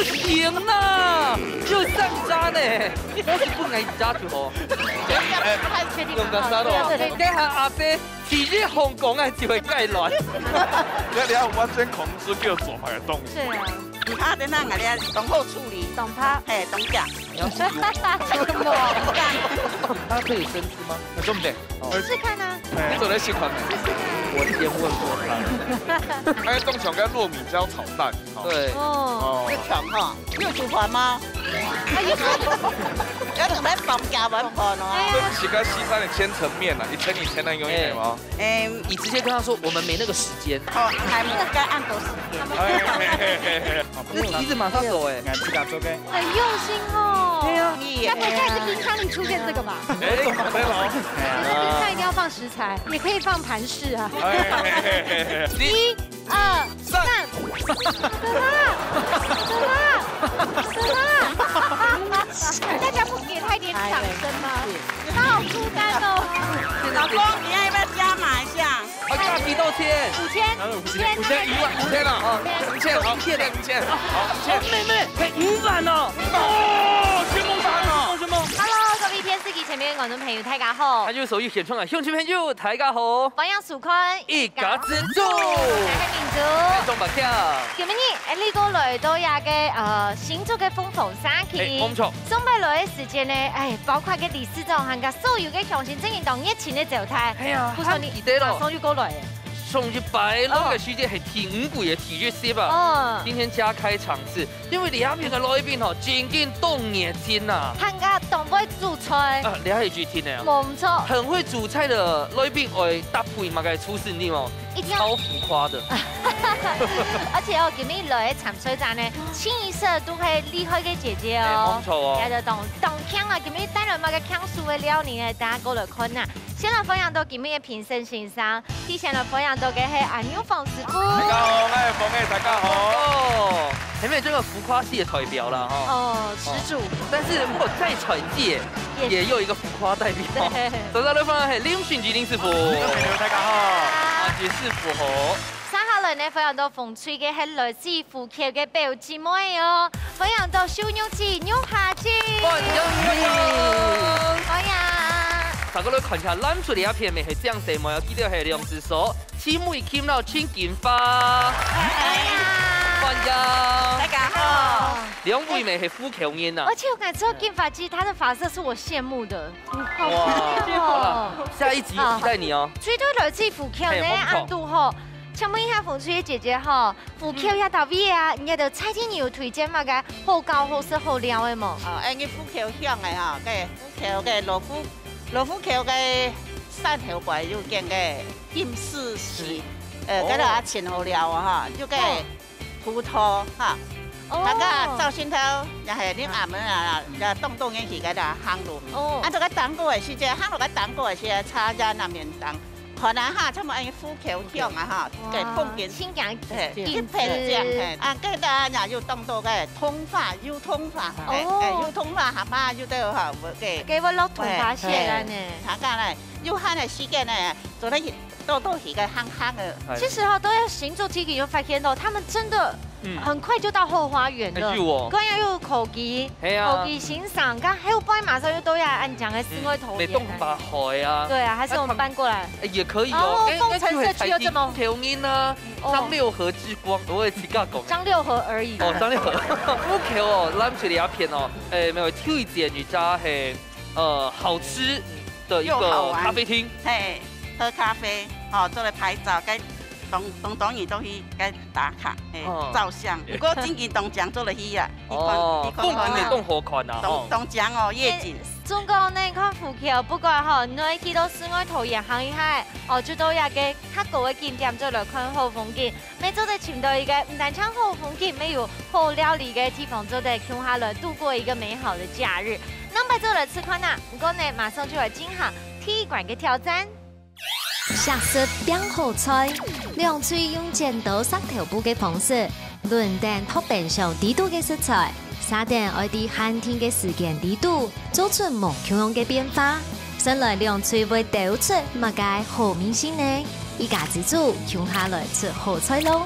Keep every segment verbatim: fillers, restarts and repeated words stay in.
贏啦，只有三隻呢，我是分𠊎一隻就好。用个啥咯？這下阿伯第一項講个就會改亂。你看，你看，完全控制叫做法个東西。對啊。啊，等下，𠊎等下當好處理。當怕。嘿，當假。你要自己它可以生吃吗？那对不对？哦，试试看啊。你走在新款美，我先问过他。还有这种小跟糯米椒炒蛋，哦。对。哦。哦。你抢哈，你有煮饭吗？啊，有。要等下放假完饭哦。哎呀。这是个西餐的千层面啊，一层一层的有一点吗？哎。你直接跟他说，我们没那个时间。哦，还没有，该按多时间。哎，嘿，嘿，嘿，嘿。那你一直马上走，哎。俺自家做个。很用心哦。对啊。该不会下次平常里出现这个吧？哎，没有。可是平常一定要放食材，也可以放盘饰啊。哎，嘿，嘿，嘿，嘿。一、二、三。三。好可怕！好可怕！好可怕！大家不给他一点掌声吗？他好孤单哦。老公，你要不要加码一下？啊，价几多钱？五千，五千，五千，一万，五千了。哦，五千，好，五千，五千，好，五千。妹妹，嘿，五万哦。哦，全部五万哦。全部。Hello，各位电视机前面的观众朋友，大家好。还有所有现场的乡亲朋友，大家好。欢迎收看一家之煮。我是明珠。我是明珠。今日，哎，你都来到这个，呃，新竹个凤凰社区。哎，没错。上摆来个时间呢，哎，包括个理事长，还有所有个乡亲，真正当热情个招待。哎呀，不错，你马上就过来。 上一擺來个時間係第五季个第一集啊。哦。今天加開場次，因為這片个來賓吼，真正當熱情啊。還加當會煮菜。啊，這係一定个啊。無錯。很會煮菜的來賓愛搭配麼个廚師，你知無？一定要超浮誇的。而且哦，今日來个參賽者呢，清一色都係厲害个姐姐哦。哎，沒錯哦。大家都當，當強啊，今日帶來麼个強手个料理呢？大家過來看啊。 先來歡迎到今日个評審先生，首先來歡迎到个係阿牛黃師傅。大家好，我係黃毅，大家好。哦，前面這個浮誇系的代表了哈。哦，始祖。但是我在傳界也，也有一個浮誇代表。對。首先來歡迎係林訓基林師傅。各位朋友，大家好。啊，林師傅好。 接下來呢，歡迎到紅隊个係來自虎口个表姊妹哦，歡迎到秀玉姊、玉霞姊。歡迎，歡迎。歡迎。大家來看一下，藍隊這片乜係靚細妹哦，記得係兩隻手，青梅青到青金髮。歡迎。歡迎。大家好。兩位乜係虎口人啊。而且我感覺到金髮姊她的髮色是我羨慕的。哇。好漂亮哦。好了，下一集期待你哦。絕對來自虎口呢，嘿，紅隊。恁堵好。請問一下紅隊个姐姐哈， 虎口這搭位啊，你个在地人有推薦麼个好搞、好食、好尞个無？哦，恁樣虎口鄉个哈，該虎口个老虎，老虎口个山頭背有間个金絲市，呃，哦。該度也真好尞啊哈，就該哦。葡萄哈。哦。大家早晨頭，也係你阿姆啊，哦。也當當願去該度行路。哦。啊，這個當過个時節，行路个當過个時節，茶葉那邊當。 可能哈，差不多恁樣虎口鄉啊哈，哇，个風景，清涼嘿，景致。一片靚，嘿，啊，該搭也有當多个桐花，有桐花，哦。嘿，嘿，有桐花，蛤蟆有得哈，有个，該會落桐花雪啊呢。嘿，嘿，大家呢，有閒个時間呢，做得去，多多去个行行个。哎。其實哈，到新竹地區就發現到，他們真的 嗯。很快就到後花園了。哎，有哦。該也有科技，係啊。科技欣賞，該後擺馬上又到這恁靚个世外桃源啊。嗯，美東把海啊。對啊，還是我們搬過來。哎，也可以哦。哦，哎，鳳城社區又這麼，該就係虎口人啊，哦。張六和之光，我也自家講。張六和而已。哦，張六和。OK哦，藍隊這片哦，哎，沒有，推薦一家，嘿，呃，好吃的一個咖啡廳。又好玩。嘿，喝咖啡，哦，做得拍照，該 當，當，當然都去該打卡，嘿，哦。照相。毋過真正當靚做得去啊，你看，哦，你看看啊。風景也當好看啊，當，吼。當靚哦，夜景。中國呢，看虎口，不管吼，你去到世外桃源行一下，哦，就到這個較高个景點，做來看好風景。乜做得尋到一個毋單淨好風景，乜有好料理个地方，做得共下來度過一個美好的假日。那麼做來試看啊，毋過呢，馬上就來進行第一關个挑戰。 惜食拚好菜，兩隊用剪刀石頭布个方式，輪等擇冰箱裡肚个食材，續等愛在限定个時間裡肚，做出無共樣个變化。先來兩隊會兜出麼个好味緒呢？一家之煮，共下來食好菜囉！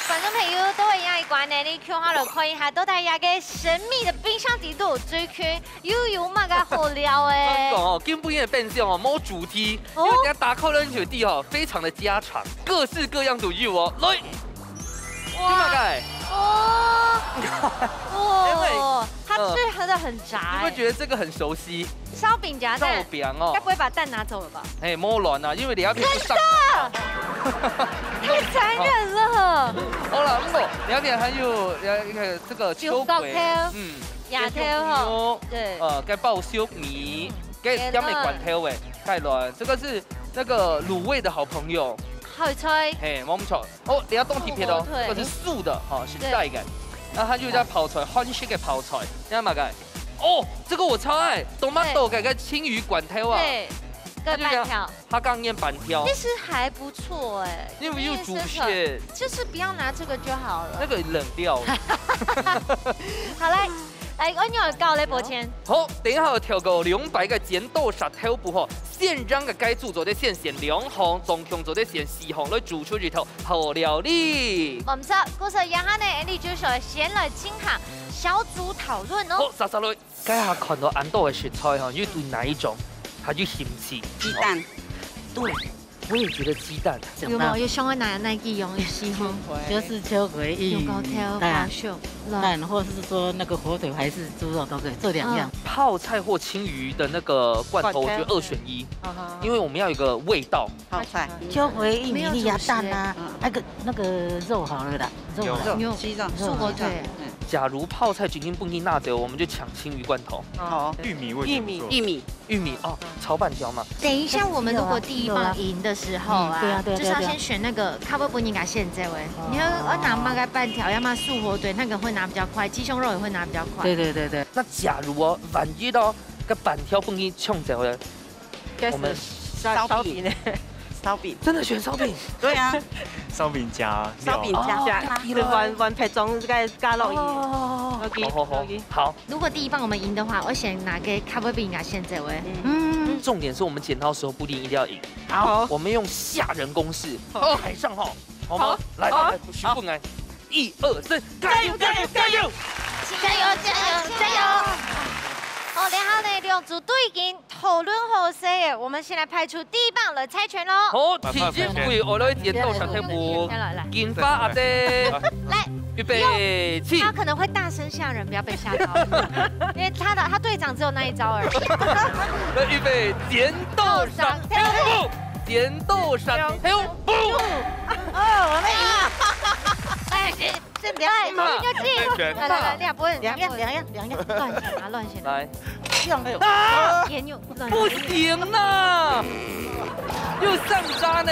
觀眾朋友，都會一樣个觀念，你共下來看一下，到底這個神秘的冰箱底肚，最近又有麼个好料誒？講哦，今晡日个冰箱哦，無主題，哦。因為人家打開了你就知哦，非常的家常，各式各樣都有哦。來，哇。有麼个？哦，因為哦，它嗯。是合得很雜誒。你會覺得這個很熟悉？燒餅夾蛋，燒餅哦。該不會把蛋拿走了吧？哎，莫亂啊，因為你要變成上。真的？太殘忍了。好了，不過你要變還有呃一個這個秋葵，有豆腐，嗯，夜頭吼，秋葵，對。呃，該包粟米，該點个罐頭誒，蓋卵，這個是那個滷味的好朋友，泡菜。嘿，沒錯。哦，你要動體皮哦，哦，對。這個是素的哈，是帶感。那它就叫泡菜，韓式的泡菜，你看嘛，該。哦，這個我超愛，tomato，對。該个青魚罐頭啊。對，它就叫跟粄條。 它剛念粄條。其實還不錯欸，因為又煮鮮。就是不要拿這個就好了。那個冷掉了。好，來，來，我有搞嘞，抱歉。好，等一下有挑個兩百個剪刀石頭布吼，現場个該組做得先選兩項，總共做得選四項來煮出一道好料理。無毋著，故所以下呢，𠊎俚就先來進行小組討論哦。好，莎莎來。 該下看到恁多个食材吼，你對哪一種，他就興趣？雞蛋。對，我也覺得雞蛋。有沒有？有想要拿哪幾樣的時候？就是秋葵、玉米、有搞頭、蛋，包粟、卵。蛋，或是說那個火腿還是豬肉都可以，這兩樣。嗯。泡菜或青魚的那個罐頭，罐頭。我覺得二選一。嗯哼。因為我們要有一個味道。泡菜。秋葵、玉米、沒有主食欸。粒啊、蛋啊，嗯。那個，那個肉好了啦，肉好了。有。有，雞肉。肉好了。素火腿。嗯。假如泡菜今天不給納豆，我們就搶青魚罐頭。好。玉米為什麼做？玉米。玉米。 玉米哦，炒粄條嘛。等一下，我們如果第一棒贏的時候啊，嗯，對啊，對啊，對啊，就是要先選那個較會分人家選擇的。哦。你要，要拿麼个粄條，要麼素火腿，那個會拿比較快，雞胸肉也會拿比較快。對，對，對，對。那假如哦，萬一哦，該粄條分你搶走了，該是我們燒，燒餅。燒餅。真的選燒餅？對啊。燒餅夾料。燒餅夾，哦，夾，就換，換別種个加落去。哦。落去，好，好，好，落去。好。 如果第一棒我們贏的話，𠊎先拿該較會分人家選擇的。嗯。重點是我們剪刀石頭布定一定要贏。好。我們用嚇人公式，好。在台上吼，好嗎？好。來，好。來，來，許富來。一二三，加油，加油，加油！加油，加油，加油！好，然後呢，兩組都已經討論好勢了，我們先來派出第一棒來猜拳囉。好，第一位，𠊎來剪刀石頭布，來，來，來。金花阿姐。來。 預備，起！他可能會大聲嚇人，不要被嚇到。因為他的，他隊長只有那一招而已。來，預備，剪刀石頭布，剪刀石頭布。哦，我們贏。哎，先，先不要，哎，你就進。來，來，來，你也不會，兩樣，兩樣，兩樣。亂選啊，亂選。來。這樣。啊！也有亂選。不行啦，又上山呢。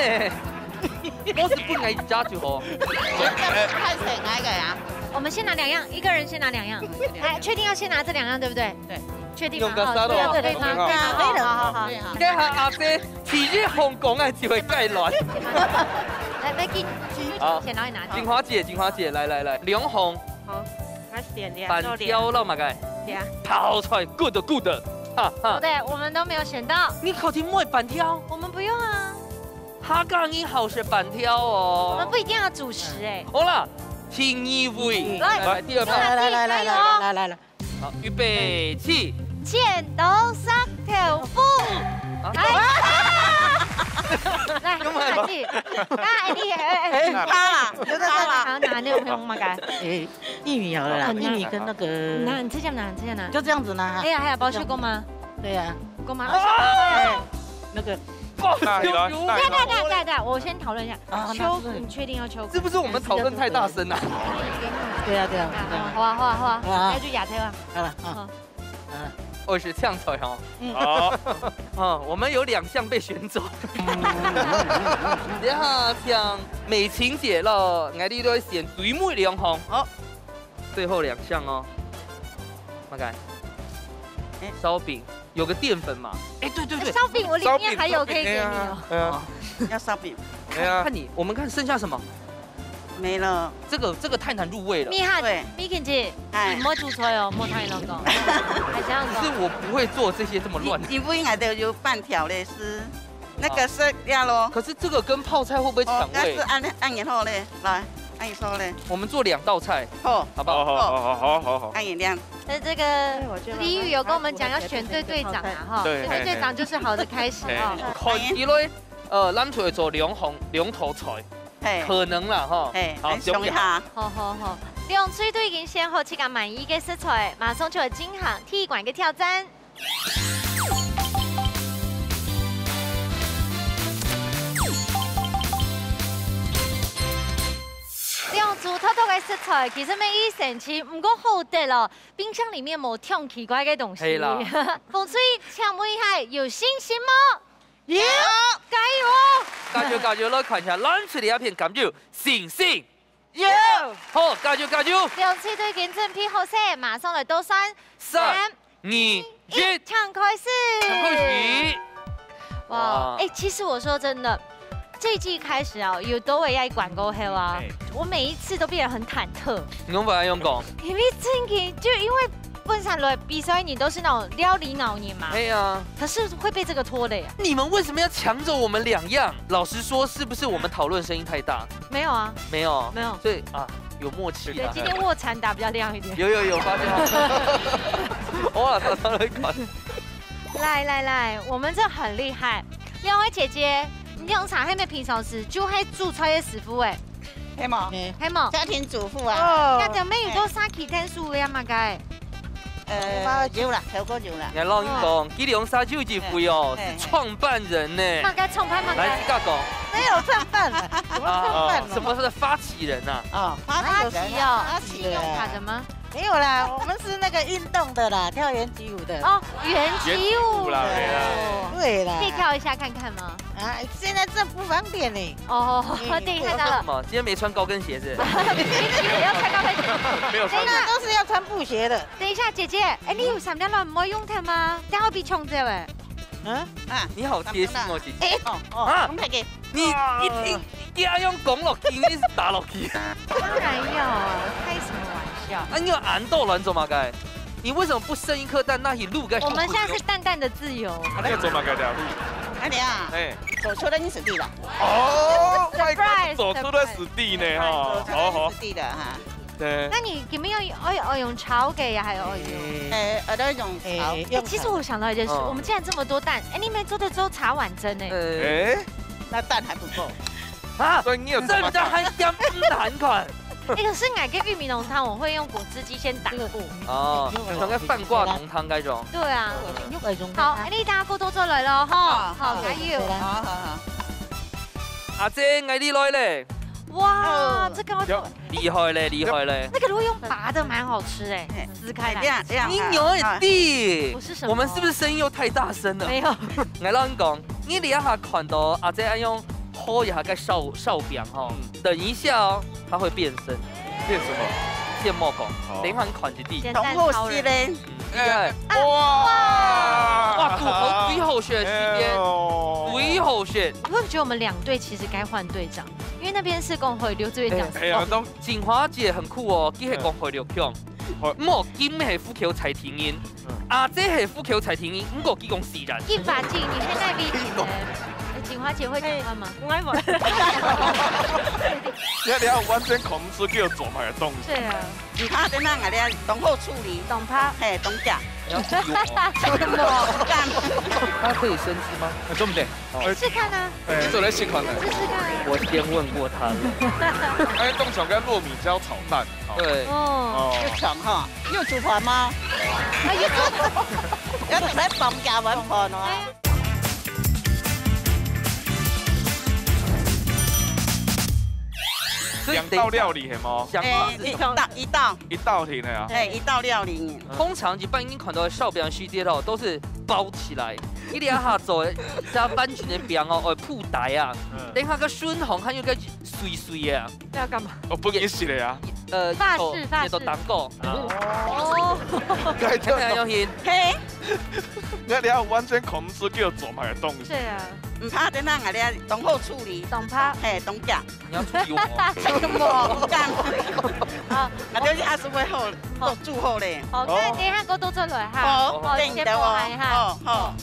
我是不愛加就好。看誰哪一個呀？我們先拿兩樣，一個人先拿兩樣。哎，確定要先拿這兩樣，對不對？對。確定嗎？用個啥都好。哦，對，對，對，對，好，好，好，好。對，好。該下阿姐第一項講个就會蓋卵。來，來，給，給，好。先拿一拿。金花姐，金花姐，來，來，來，兩項。好，我選兩，粄條摎麼个？對啊。泡菜，good，good，哈哈。不對，我們都沒有選到。你確定毋愛粄條？我們不用啊。 客家人好食粄條哦。我們不一定要主食欸。好啦，第二位，嗯。來，來，來，第二棒。來，來，來，來，來，來，來，來。好，預備，起。剪刀石頭布。啊？哎。來，幹嘛？快去。啊，哎，你，哎，哎。哎，他啦，有的他啦。好，拿，你有沒有嘛？哎，玉米好了啦，哦，玉米跟那個，拿，你直接拿，你直接拿。就這樣子拿。哎呀，還有包雪糕嗎？對呀。有嗎？哎，那個 哇，大魚來，大魚來。等一下，等一下，等一下，我先討論一下。啊，那是不是，秋，你確定要秋？是不是我們討論太大聲啊？對啊，對啊，對啊。好啊，好啊，好啊，好啊。那就亞特啊。好了，啊。好。嗯。我是嗆菜哈。嗯。好。啊，我們有兩項被選走。等一下，像美琴姐咯，𠊎這都選最尾兩項。好。最後兩項哦。麼个？哎。燒餅。 有個澱粉嘛。哎，對，對，對。燒餅我裡面還有可以給你哦。燒餅，哎呀，哎呀。要燒餅。哎呀。看你，我們看剩下什麼？沒了。這個，這個太難入味了。米漢，對。米肯姐，哎。你莫煮菜哦，莫太難搞。還這樣搞。可是我不會做這些這麼亂的。你，你不應該的有粄條嘞，是那個是這樣咯。可是這個跟泡菜會不會搶味？哦，那是按，按然後嘞，來。恁樣做咧。我們做兩道菜，好。好不好？好，好，好，好，好，好。恁樣。那這個對，我覺得李宇有跟我們講要選對隊長啊，哈，對，選對隊長就是好的開始啊。嘿，看起來，呃，咱就會做兩項，兩道菜，嘿。可能啦，哈。嘿，好，來想一下。好，好，好。兩隊都已經選好自家滿意个食材，馬上就要進行第一關个挑戰。 兩組獨特个食材，其實乜異神奇，毋過好得哦，冰箱裡面無忒奇怪个東西。係啦。紅隊，請問一下，有信心無？有。加油哦！加油，加油，來看一下，藍隊這片敢有信心？ 有。好，加油，加油！兩隊都已經準備好勢，馬上來倒算。三、三、二、二、一，一，請開始。請開始。哇，哇。欸，其實我說真的，這季開始啊，有都會愛管過後啊，欸。我每一次都變得很忐忑。你講不愛用講？因為真的，就因為本身來比賽，你都是那種料理腦人嘛。對啊。可是會被這個拖累啊。你們為什麼要搶走我們兩樣？老實說，是不是我們討論聲音太大？ 沒有啊。沒有。沒有。所以啊，有默契啊。對，今天臥蠶打比較亮一點。有，有，有，發現哦。偶爾常常會看。來，來，來，我們這很厲害。兩位姐姐，你兩儕係毋係平常時就係煮菜个師傅欸？係無？係無？家庭主婦啊。哦。該條妹有做啥其他事个啊嘛該？ 呃，有啦，頭過有啦。𠊎摎你講，哦。佢兩儕就一位哦，嘿，是創辦人呢。嘛該創辦嘛該。來，自家講。沒有創辦了，怎麼創辦了？啊，什麼是發起人啊？哦，發起人啊，發起哦。發起人啊。信用卡的嗎？沒有啦，我們是那個運動的啦，跳圓舉舞的。哦，圓舉舞。圓舉舞啦，對啦。哦。對啦。可以跳一下看看嗎？啊，現在這不方便呢。哦，嗯。等一下到了。什麼？今天沒穿高跟鞋是不是？要穿高跟鞋。沒有穿。等一下。都是要穿布鞋的。 等一下，姐姐，欸，你有三粒卵毋會用忒嗎？這樣會被搶走欸。嗯？啊，你好貼心哦，姐姐。欸，哦，哦，啊，講大家。你一定，你愛用講落去，你是打落去。當然要啊，開什麼玩笑？啊，你有恁多卵做麼个？你為什麼不生一顆蛋，拿去滷个？我們現在是蛋蛋的自由。啊，你要做麼个的？哎呀，哎。走出了你死地了。哦，surprise，走出了死地呢，哈，走出了死地了哈。好，好。 對。那你，你們要，要，要用炒个呀，還有要用？欸，呃，都用炒。欸，欸，其實我想到一件事，嗯。我們既然這麼多蛋，欸，你們做得做茶碗蒸欸。欸。那蛋還不夠。啊，所以你有這麼大。這還嫌不難看。欸，可是𠊎个玉米濃湯，我會用果汁機先打過。哦，像該番瓜濃湯該種。對啊。好，欸，你等下過多做來了哈。好，好，加油。好，好，好。阿姐，𠊎你來咧。 哇，哦。這個要做，有。厲害咧，厲害咧。那個如果用拔的蠻好吃欸，嘿。撕開來。哎，這樣，這樣。你牛的地，啊。不是什麼。我們是不是聲音又太大聲了？沒有。𠊎摎你講，你這下看到阿姐恁樣敲一下个燒，燒餅吼，嗯。等一下哦，它會變身。變什麼？先莫講，哦。等一下你看一下。簡單超人。同好勢咧。嗯，厲害。啊，哇！哇，骨頭最好選的時間，哎呦。最好選。你會不會覺得我們兩隊其實該換隊長？ 因為那邊是講會流最強。哎呀，都錦華姐很酷哦，佢係講會流強。嗯。毋過金係富橋在天人，嗯。阿姐係富橋在天人，毋過佢講自然。一把進，你現在比起來，欸，錦華姐會講話嗎？哎，我，我。你看，你看，完全控制叫做麼个東西。對啊。你看，等下，𠊎這當好處理。當拍。嘿，當夾。你要注意哦。什麼？幹嘛？它可以生吃嗎？哎，對不對？ 哎，試看啊。哎，你做來試看啊。試試看啊。我先問過他了。哎，當像个糯米椒炒蛋，哦。對。哦。哦。又長哈，又煮飯嗎？啊，又煮。要等下放假碗飯哦。哎。所以等一下，兩道料理係無？想法是什麼？哎，一道，一道。一道題呢啊。哎，一道料理。通常一般你看到燒餅時節吼，都是包起來。 你這下做个，這番薯个餅哦，愛鋪底啊。嗯。等下个筍紅還有个碎碎个啊。那要幹嘛？哦，分你食个啊。呃，法式，法式。這都當過。哦。該這樣用心。嘿。你看，你看，完全控制叫做麼个東西。對啊。毋怕，等下𠊎這當好處理。當怕。嘿，當夾。 你要注意我哦。什麼？幹嘛？好。啊，對，你阿叔會好，好。做煮好咧。好，哦。該等一下過多轉來哈。好，好，等一下哦。先過來哈。好，好。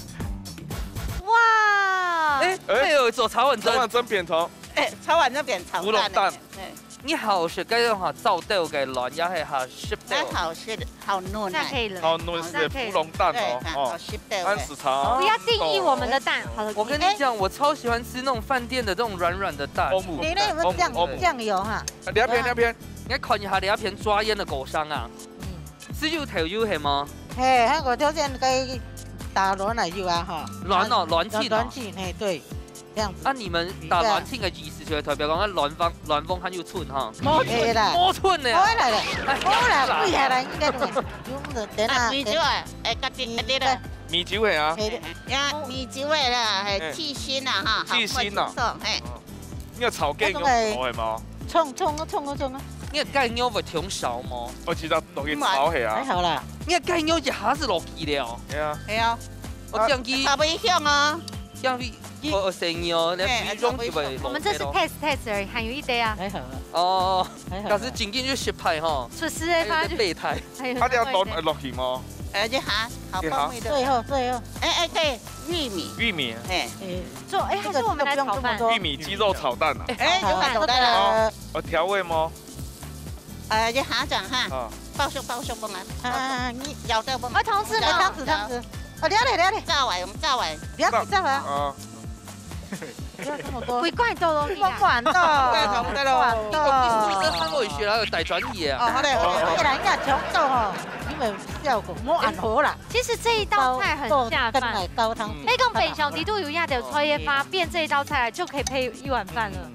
哇！哎，哎。配合做茶碗蒸。茶碗蒸扁桃。哎，茶碗蒸扁桃蛋呢。烏龍蛋。哎。你好食該種哈燥豆个卵，也係哈濕豆？還好食，好嫩啊。那可以了。好嫩是那可以了。芙蓉蛋哦，對，哦。好濕豆的。但是它不要定義我們的蛋，好了。我跟你講，我超喜歡吃那種飯店的這種軟軟的蛋。歐姆，你那有沒有醬，歐姆，歐姆。醬油哈？啊，兩片，兩片。你看一下，兩片抓煙的果香啊。嗯。是油頭油係嗎？嘿，那個就是那個打卵奶油啊，哈。卵哦，卵清哦。卵清，嘿，對。 這樣子。啊，你們打卵清个意思就係代表講，啊，卵黃，卵黃還有純哈？無純啦。無純个啊。無啦，哎，無啦，好啦。貴下來應該都用的，等下，啊，米酒啊，哎，家己，家己的。米酒个啊。嘿，呀，米酒个啦，嘿，嘿。去腥啊，哈，去腥啊。好，快速送，嘿。哦。你有炒雞肉好个嗎？衝，衝啊，衝啊，衝啊。你个雞肉會忒少嗎？我知道，落去炒下啊。還好啦。你个雞肉一下子落去了。係啊。係啊。我這樣去，哦，炒不一樣哦。這樣去 哦，哦，生意哦，那嘿，比中就會落我們這是test，test而已，還有一堆啊。還好啊。哦，還好啊。假使正經就失敗吼，出師的話就，還有一個備胎。還有一個備胎。啊，你要落，落去嗎？呃，這下，好，一下。放味道。最後，最後。哎，哎，對，玉米。玉米。嘿。哎，做，哎，還是我們來炒飯。這個，這個不用這麼多。玉米雞肉炒蛋啊。哎，有看到了。哦，哦，調味嗎？ 呃，這下講哈，啊。包熟，包熟，放啊。啊，你舀掉放。啊，湯匙，湯匙，湯匙。哦，了了，了了。炸完，我們炸完。了了，炸完。啊。不要這麼多。鬼怪都有你啊。不管的。不管的。不管的。你講，你是不是跟韓國語學來的大專業啊？哦，好嘞，好嘞，好嘞。哎，人家講到吼，你們效果無恁好啦。其實這一道菜很下飯。高，高，高湯。嗯。哎，講平常你都有壓點菜葉發，變這一道菜就可以配一碗飯了。嗯。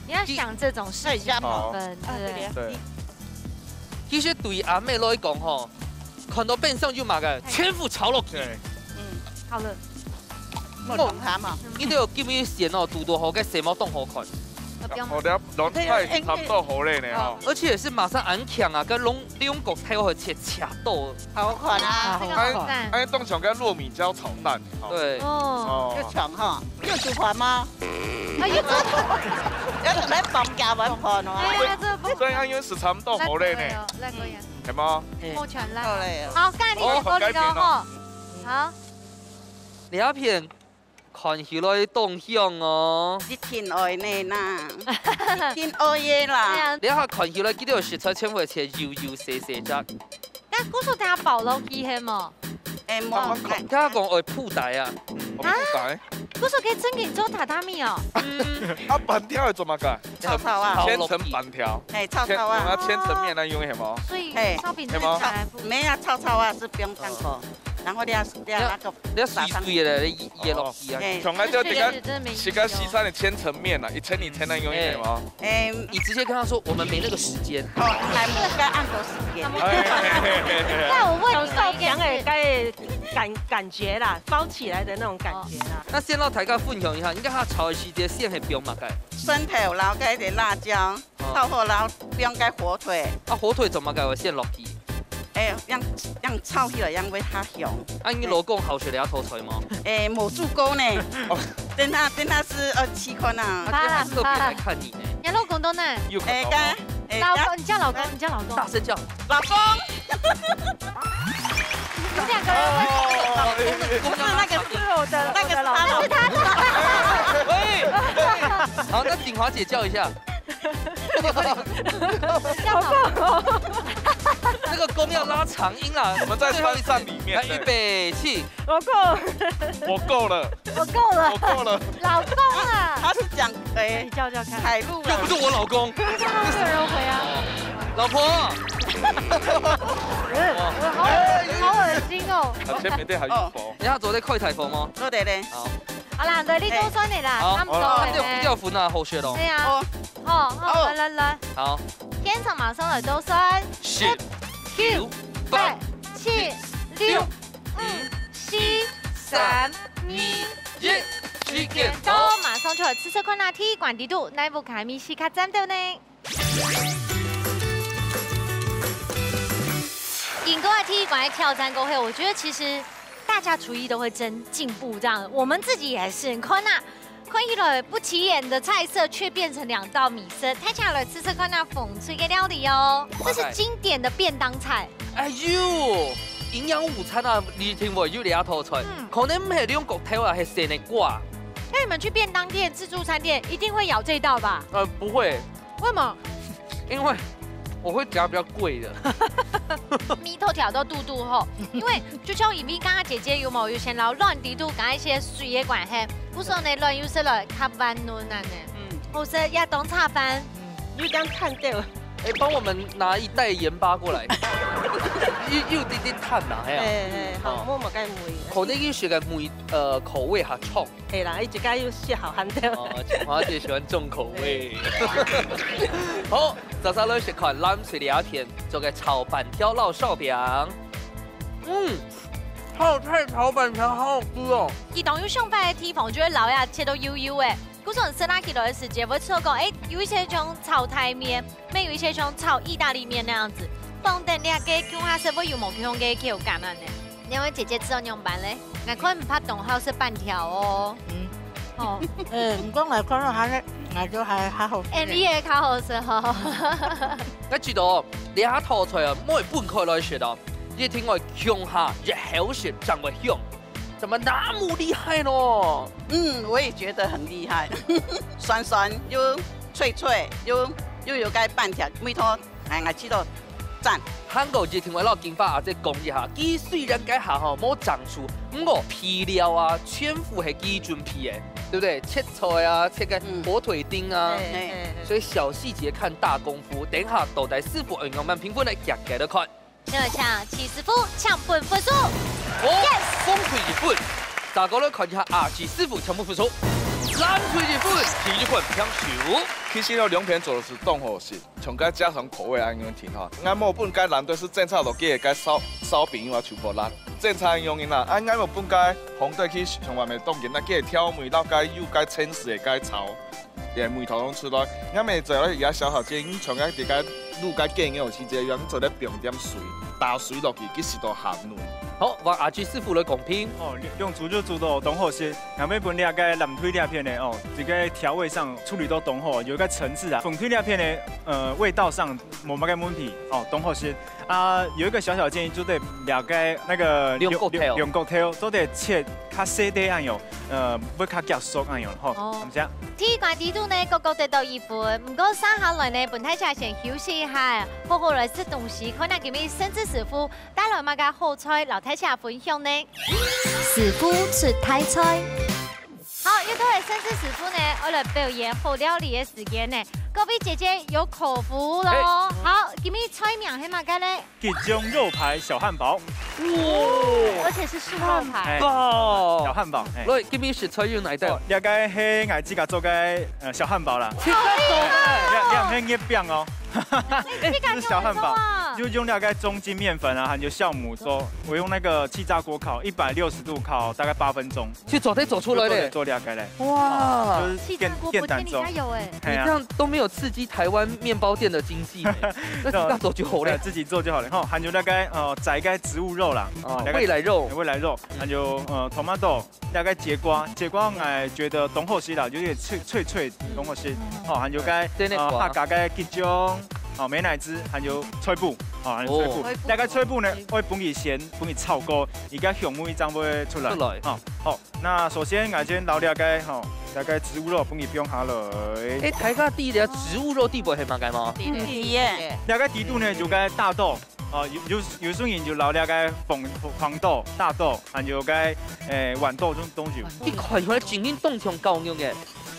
你要想這種事情，好。分，對不對？對。其實對阿妹來講吼，看到冰箱就買个，全部炒落去。對。嗯，好了。莫動它嘛。你都有記不記得哦，堵堵好个什麼都好看。呃，不用買。好了，卵菜差不多好了呢，哈。而且是馬上很強啊，跟龍，龍骨頭和切，切到。好看啊。啊，這個好讚。哎，哎，當像个糯米椒炒蛋，哈。對。哦。哦。要強哈。 有煮飯嗎？啊，有煮飯。要準備放假碗飯哦。哎呀，這不，所以啊，因為時差都好累呢。那可以哦，那可以啊。係嗎？莫全爛。好累哦。好，該你就過去了吼。哦，好。好。這片看起來當香哦。一定愛呢啦。一定愛的啦。對啊。這下看起來，佢兜食材全部係油油細細隻。 該故所等下包落去係無？哎，無，啊，哎。佢講愛鋪底啊。哦，鋪底。故所可以正經做榻榻米哦。嗯。啊，粄條愛做麼个？炒炒啊。千層粄條。哎，炒炒啊。千，用啊千層麵來用係無？所以嘿。燒餅正經來鋪。係無？沒有，炒炒啊，是不用上火。然後你要，你要那個你要水水的，你，你也落去啊。嘿。從來就這個，這個真的沒意思哦。這個西餐的千層麵啊，一層一層來用係無？哎。 哎，你直接跟他說，我們沒那個時間。哦，來，無該恁多時間。哎，嘿，嘿，嘿，嘿。那我問你們一件事。小時候講的該感，感覺啦，包起來的那種感覺啦。哦。那先讓大家分享一下，你看佢炒个時節，先係放麼个？蒜頭，然後該點辣椒，哦。炒好，然後放該火腿。啊，火腿做麼个愛先落去？ 哎，恁，恁炒起來，恁會較香。啊，你老公好食這道菜無？哎，無煮過呢。哦。等下，等下試，呃，試看啊。他今天還特別來看你呢。你老公在哪？有看到嗎？哎，該，哎，老公，你叫老公，你叫老公。大聲叫。老公！你們兩個人會，哦，哎，哎，哎。不是那個，是我的，那個是他老公。那是他的。喂，喂。好，那景華姐叫一下。 那個公要拉長音啦，我們在車站裡面。來，預備，起。我夠了。我夠了。我夠了。我夠了。老公啊。他是講，哎，你叫叫看。海陸啦。又不是我老公。這樣會有人回啊。老婆。好惡，好惡心哦。啊，前面對還有佛。哦。你要坐在快彩佛嗎？坐在咧。好。好啦，對，你都算你啦，好，差不多了。好，這，這分啊，好食咯。對啊。哦。 好，好，哦。來，來，來。好。現場馬上來倒算。十、九、八、七、六、五、四、三、二、一，時間到，馬上就來試試看啊，第一關裡肚，哪一部卡米西卡站到呢？經過了第一關的挑戰過後，我覺得其實大家廚藝都會增進步，這樣我們自己也是，你看啊， 看起來不起眼的菜色，卻變成兩道美食，大家來試試看那紅隊个料理哦。這是經典的便當菜。哎喲，營養午餐啊，一定會有這道菜，嗯。可能毋係龍骨頭啊，係生个瓜。那你們去便當店、自助餐店，一定會咬這一道吧？呃，不會。為什麼？因為我會夾比較貴的。味道調到堵堵吼，因為就像因為剛剛姐姐有無有先摎卵裡肚加一些水的關係，故所呢卵又食落較軟嫩啊呢。嗯，好食也當炒飯。你就這樣看掉了。哎，幫我們拿一袋鹽巴過來，又又滴滴淡呐，哎呀。哎哎，好，摸摸該味。口內意食个味，呃，口味較重。哎啦，一直該又是好看掉。哦，清華姐喜歡重口味。好，早上來食看藍水里阿田做个炒粄條摎燒餅。嗯，泡菜炒粄條好好吃哦。佢當有想法个地方，就會摎佢切到幼幼个。故所食落去个時節，會錯過，哎，有一些像炒台面，乜有一些像炒意大利麵那樣子。放等這個共下食會有無共樣个口感啊呢？兩位姐姐知道仰般咧？𠊎看毋怕當好食粄條哦。嗯，哦，哎，你講來看到還，那就還還好。哎，你也較好食吼。𠊎知道，這下套菜啊，莫分開來食哦，一定愛共下一口食正會香。怎麼那麼厲害咯？嗯，我也覺得很厲害，酸酸又脆脆又又有該粄條味道，哎，𠊎知道，讚。還過一定愛摎金發阿姊講一下，佢雖然該下吼無正手，毋過配料啊，全部係佢準備个，對不對？切菜啊，切个火腿丁啊，哎哎哎所以小細節看大功夫。等一下到底師傅愛仰般評分呢？遽遽來看。請問一下，徐師傅，請分分數。哦，紅隊一分。再過來看一下阿志師傅全部分數。藍隊一分，第一關平手。其實呢，兩片做的是當好食，像該家常口味恁樣挺好。𠊎無分該藍隊係正常落去个該燒燒餅又愛全部辣，正常樣人啦。啊，𠊎無分該紅隊去像外面當緊，那个調味摎該有該成熟个該炒，也味道攏出來。𠊎每做了也小小建議，像該在該滷該雞肉時節，用做得放點水，打水落去，其實都鹹軟。好，換阿志師傅來公平。哦，用煮就煮到當好食。 𠊎乜分這个藍隊這片呢，哦，這个調味上處理到當好，有一個層次啊。紅隊這片呢，呃，味道上無麼个問題，哦，當好食。啊，有一個小小建議，就對這个那個龍角頭龍角頭，做得切較細塊恁樣，呃，會較夾熟恁樣，吼。哦感謝。第一關裡肚呢，各各得到一分，毋過接下來呢，分大家先休息一下，好好來食東西，看下今日盛智師傅帶來麼个好菜，摎大家分享呢。師傅出大菜。好，又到了盛智師傅呢，愛來表演好料理个時間呢。各位姐姐有口福咯。好，今日菜名係麼个呢？吉種肉排小漢堡。哦，而且是素肉排。哎哦小，漢堡。哎來，今日食材有哪一道哦？，這个係𠊎自家做个呃小漢堡啦。自家做个。這這毋係月餅哦，你敢是小漢堡用啊？就用那个中筋麵粉啊，還有酵母做。我用那个氣炸鍋烤，一百六十度烤大概八分鐘，就做得做出來咧。做了解嘞。哇就，是气炸锅不见你简简单做家。有哎。你这样都没有刺激台湾面包店的经济，那自家做就好对，了。自己做就好了。吼，還有那个呃，宰个植物肉啦，哦，那个未来肉，未来肉，還有呃，tomato，那个节瓜，节瓜我觉得當好食啦，有點脆脆脆，當好食。哦，還有个真的瓜呃，客家个桔醬，哦，美乃滋，還有菜脯，哦，還有菜脯哦。那个菜脯呢，會分佢先，分佢炒過，佢个香味正會出來。出來哦，好，那首先我先撈了个吼，那个植物肉分佢放下來。哎，大家知這植物肉底背係麼个嗎？嗯，耶，那个底肚呢，有个大豆，哦，有有有時人就撈了个紅紅豆、大豆，還有个誒豌豆，這種東西。你看出來真正當像絞肉个，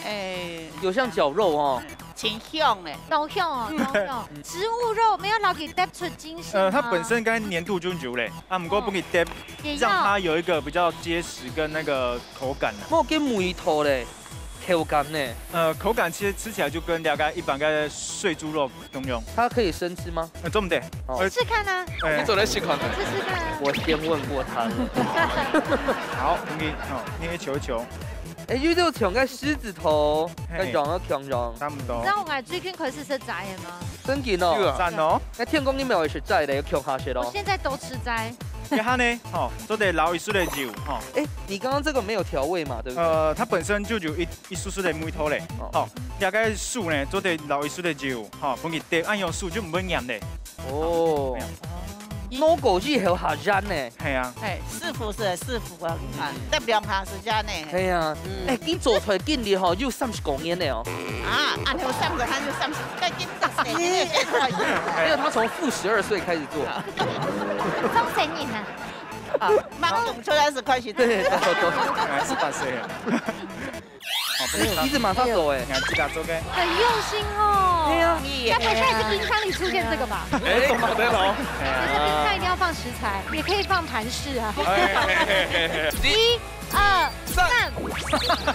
哎，有像絞肉哦。挺香的。當香哦，當香。植物肉沒有老給帶出精神嗎。呃，它本身該黏度就有嘞，啊，不過不給 dip，也讓它要。有一個比較結實跟那個口感啊。無个味道咧，口感呢？呃，口感其實吃起來就跟大概一般的碎豬肉共樣。它可以生吃嗎？呃，做毋得。哦呃吃吃看啊，哎你做得試看看。吃吃看啊。我先問過他了。好，你哦，捏一球一球，哎，又有像个獅子頭，嘿跟羊啊強羊，差不多你知。道我最近開始食齋了嗎？真緊哦。對啊讚哦。那天公你沒有食齋的，有強下食咯。我現在都吃齋。然後呢，哦，做得撈一息个油，哦。哎，你剛剛這個沒有調味嘛，對不對？呃，它本身就有一一息息个味道咧。哦哦，這个素呢，做得撈一息个油，哦，分佢 dip，恁樣素就毋會黏咧。哦沒有，老古以後下人呢。係啊。係，師傅係師傅啊，啊，得兩下時間呢。係啊，嗯。欸，佢做出來經歷吼，有三十公年了哦。啊，恁樣三十，還有三十，該已經十四年了，現在。因為他從負十二歲開始做。中神人啊。啊，馬上出來時開始。對，對，對。哎，十八歲了。哦，不是，欸，一直馬上走欸。你看自家做个。很用心哦。對啊。該不會下一次冰箱裡出現這個吧？欸，做麼个咯？就是冰箱一定要放食材，也可以放盤飾啊。欸，嘿，嘿，嘿，嘿。一、二、三。三。怎麼？怎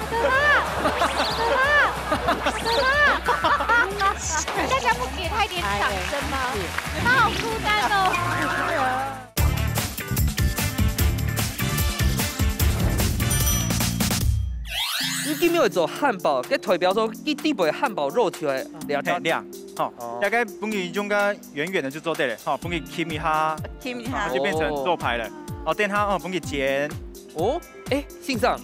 麼？怎麼？大家不給他一點掌聲嗎？他好孤單哦。 你今日會做漢堡，該代表說佢底背漢堡肉出來，這樣。嘿，這樣，吼，哦。大概分佢用个圓圓个就做得了，吼，分佢掖一下，掖一下。然後就變成做派了。哦。哦，等下，哦，分佢煎。哦，欸，先生，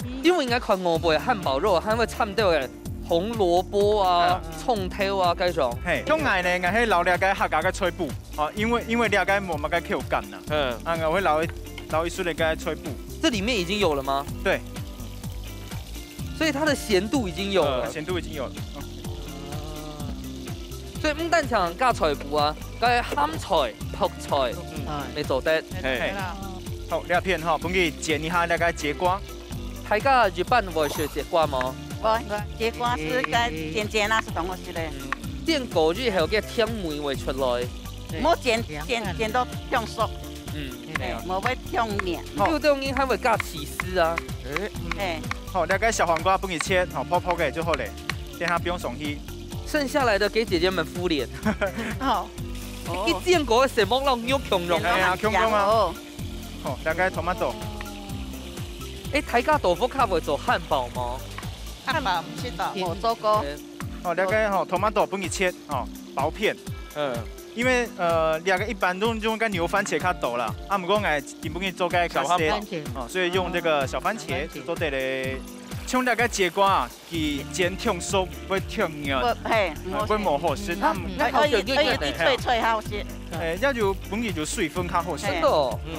嗯。因為應該看外背漢堡肉，還會摻到个紅蘿蔔啊、嗯。蔥頭啊，該種。嘿，像𠊎呢，𠊎係撈這个客家个菜脯。 哦，因為，因為這个無麼个口感吶。嗯。啊，𠊎會撈一，撈一息仔个菜脯。這裡面已經有了嗎？對。所以它的鹹度已經有了。嗯，鹹度已經有了。嗯。所以毋單淨加菜脯啊，該鹹菜、白菜，嗯。也做得。嘿。好，這片吼，分佢煎一下這个節瓜。 大家一般會食節瓜無？無，節瓜係該煎煎啊，係當好食个。嗯。煎過以後，該甜味會出來。無煎，煎，煎到忒熟。嗯。嘿，無會忒綿。有兜人還會加起司啊。欸。嘿。好，這个小黃瓜分佢切，好，薄薄个就好了，等下放上去。剩下來的給姐姐們敷臉。好。哦。佢煎過个色目摎肉共樣啊。哎呀，共樣啊。哦。 好，這个tomato。欸，大家在屋下會做漢堡無？漢堡毋識做，無做過。哦，這个吼，tomato分佢切，哦，薄片。嗯。因為，呃，這个一般都用該牛番茄較多啦，啊，毋過𠊎今晡日做个較細，小漢堡。哦，所以用這个小番茄就做得了。像這个節瓜啊， 佢煎忒熟會忒軟，會，嘿，毋好食。啊，會無好食，嗯，啊，嗯。愛，愛，愛有啲脆脆好食。嘿。欸，這就本來就水分較好食。真个哦。嗯。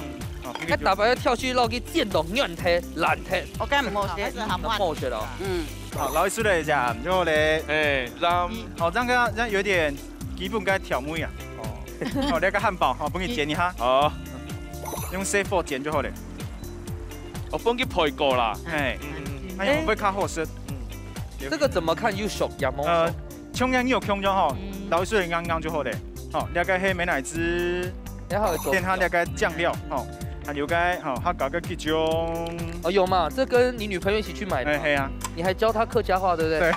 哦，該大把愛挑起落去煎到軟忒、爛忒。我感覺毋好食。還係較好食咯。嗯。好，撈一息仔，然後咧，欸，讓，好，這樣，這樣有點基本个調味啊。哦。好，這个漢堡，好，分佢煎一下。好。用細火煎就好了。哦，分佢焙過啦。嘿。嗯。哎呀，會較好食。嗯。 這个怎麼看又熟也無熟？呃，像這樣有共樣吼，嗯。撈一息仔硬硬就好了。好，這个係美乃滋，然後等下這个醬料，吼，還有該，吼，客家个桔醬。哦，有嘛？這跟你女朋友一起去買的嘛。哎，係啊。你還教她客家話，對不對？對。